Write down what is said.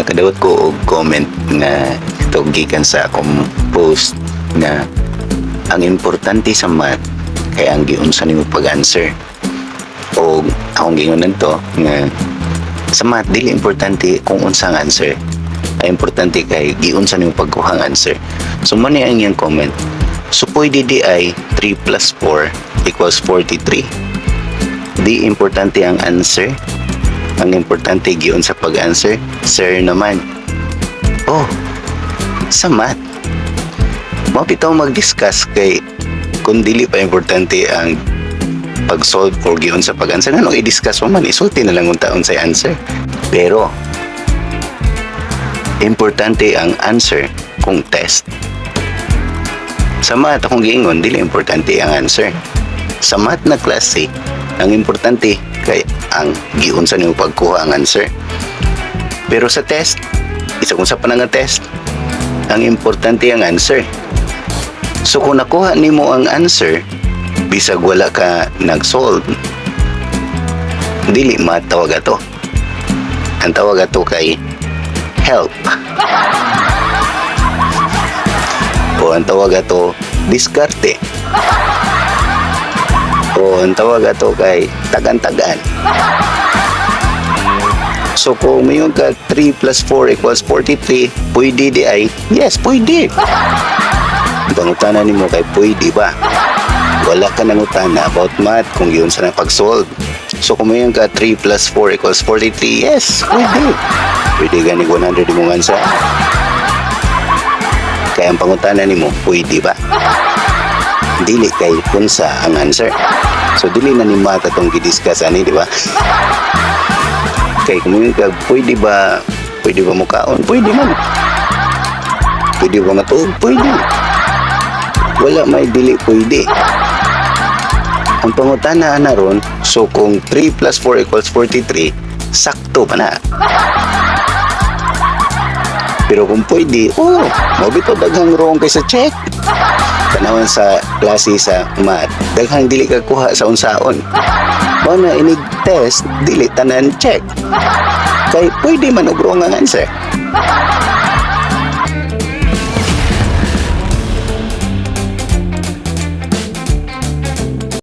Nakadawat ko og comment nga ito gikan sa akong post nga ang importante sa math kay ang giunsa nimo pag-answer. O akong giingon to nga sa math, dili importante kung unsa ang answer. Ang importante kay giunsa nimo pagkuha ang answer. So mao ni ang iyang comment. So pwede diay 3 plus 4 equals 43? Di importante ang answer. Ang importante, giunsa pag-answer, sir naman. Oh, sa math. Mao bitaw mag-discuss kay kung dili pa importante ang pag-solve or giunsa pag-answer, ano i-discuss mo man? Isulti na lang unta unsay answer. Pero importante ang answer kung test. Sa math, akong giingon, dili importante ang answer. Sa math na klase, ang importante kay ang giunsa nimo pagkuha ang answer. Pero sa test, isa kung sa pa nga test, ang importante ang answer. So kung nakuha nimo ang answer, bisag wala ka nag-solve, dili matawag ato. Ang tawag ato kay help. O ang tawag ato, diskarte. O ang tawag ato kay tagan-tagan. So kung mayon ka 3 plus 4 equals 43, pwede diay? Yes, pwede. Ang pangutana nimo kay pwede ba? Wala ka nangutana about math kung giunsa na pag-solve. So kung mayon ka 3 plus 4 equals 43, yes, pwede. Pwede gani 100 imong answer. Kaya ang pangutana nimo, pwede ba? Dili kay unsa ang answer. So dili na ni math atong gidiscuss ani, di ba? Kay kung moingon ka, pwede ba, pwede ba mukaon? Pwede man. Pwede ba matuog? Pwede. Wala may dili pwede. Ang pangutana na ron, so kung 3 plus 4 equals 43, sakto pa na? Pero kung pwede, oh, mao bitaw daghang wrong kay sa check. Tanawan sa klase sa math, daghang dili ka kuha sa unsaon. Mao na inig test, dili tanan check. Kay pwede man og wrong ang answer.